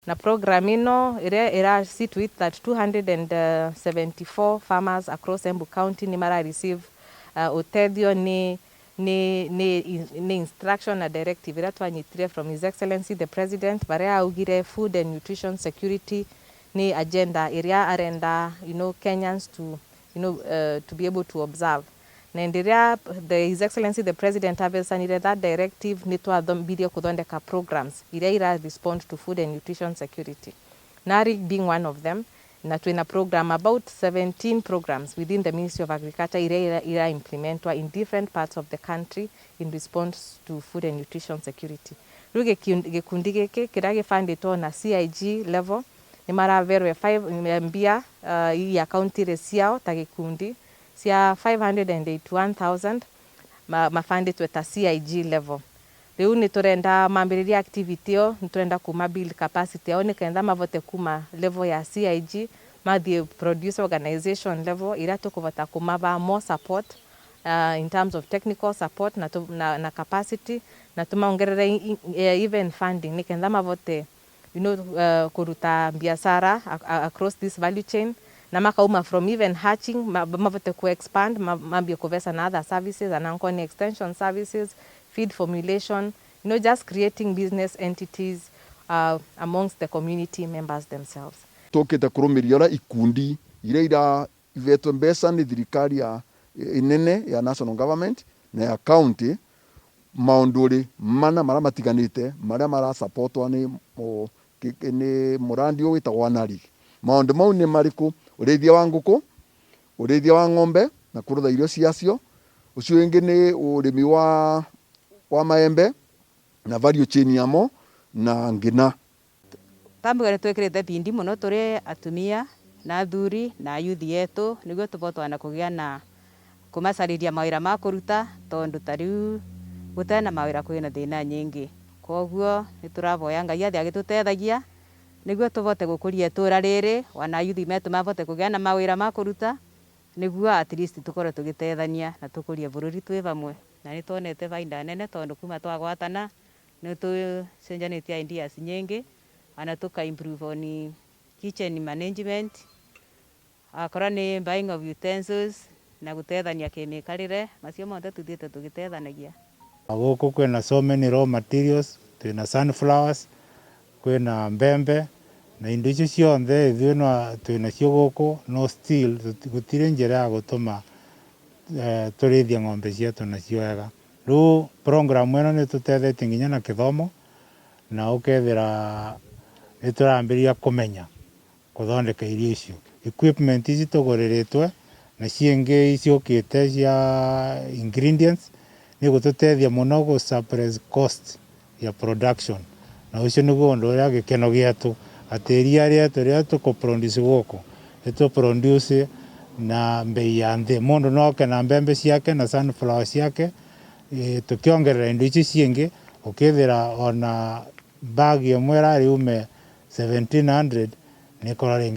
Na program ino ĩrĩa ĩra see to it that 274 farmers across Embu County nĩ mara receive ũteithio nĩ instruction na directive ĩrĩa twanyitire from His Excellency the President, barĩa augire food and nutrition security nĩ agenda ĩrĩa arenda Kenyans to to be able to observe. Na hĩndĩ ĩrĩa the His Excellency the President abecanire that directive, nĩ twathambirie kũthondeka programs iria ira respond to food and nutrition security, NARIGP being one of them. Na twina program, about 17 programs within the Ministry of Agriculture iria ira implementwa in different parts of the country in response to food and nutrition security. Rĩu gĩkundi gĩkĩ kĩrĩa gĩbandĩtwo na CIG level nĩ maraverwe mbia i akaunti ciao ta gĩkundi cia 581,000 mabandĩtwe ta CIG level. Rĩu nĩ tũrenda mambĩrĩria activity ĩyo, nĩ tũrenda kuma build capacity yao nĩkenda mavote kuma level ya CIG mathiĩ producer organization level iria tũkũvota kũmava more support in terms of technical support na capacity na tumaongerere even funding nĩkenda mavote kuruta biashara across this value chain na makauma from even hatching mavote ku expand, mambie kuvesa na other services ananko ni extension services, feed formulation, just creating business entities amongst the community members themselves. Tukite kurumiria uria ikundi iria ira ivetwe mbeca ni thirikari ya inene ya national government na ya county, maundu mana maria matiganite maria marasupportwo ni murandi uyu witagwo NARIGP. Maundu mau ni mariku? Urithia wa nguku, urithia wa ng'ombe na kurutha irio ciacio, ucio wingi ni urimi wa maembe na value chain yamo na ngina. Tambuga nĩ twĩkĩrĩte bindi mũno tũrĩ atumia na athuri na yuthi yetu nĩguo tũbotwana kũgĩa na kũmacarĩria mawĩra ma kũruta, tondũ ta rĩu gũtena mawĩra kwĩna thĩna nyingĩ. Koguo nĩ tũravoya Ngai athĩ agĩtũtethagia nĩguo tũvote gũkũria itũra rĩrĩ, ona yuthi metu mavote kũgĩa na mawĩra ma kũruta nĩguo at least tũkorwo tũgĩtethania na tũkũrie bũrũri twĩ vamwe. Na nĩ tuonete baida nene tondũ kuma twagwatana nĩ tũcenjanĩtie ideas nyingĩ, ona tũka improve on kitchen management, akorwo nĩ buying of utensils na gũtethania kĩmĩkarĩre, macio mothe tuthiĩte tũgĩtethanagia. Gũkũ kwĩna so many raw materials, twĩna sunflowers, kwĩna mbembe na indo icio cionthe ithuĩ no twĩnacio gũkũ, no still gũtirĩ njĩra ya gũtũma tũrĩithie ng'ombe cietũ nacio wega. Rĩu program ĩno nĩ tũtethetie nginya na kĩthomo na ũkethĩra nĩ tũrambĩrĩria kũmenya kũthondeka irio icio. Equipment ici tũgũrĩrĩtwe na ciĩngĩ ciũkĩte cia ingredients nĩ gũtũtethia mũno gũ suppress cost ya production, na ũcio nĩguo ũndũ ũrĩa gĩkeno gĩetũ, atĩ iria rĩetũ rĩrĩa tũkũ produce gũkũ nĩ tũ produce na mbei ya nthĩ. Mũndũ no oke na mbembe ciake na sunflower ciake, tũkĩongerera indo ici ciĩngĩ ũkĩthĩra ona bag ĩmwe ĩrarĩ ume 1700 nĩ ĩkorwo rĩngĩ.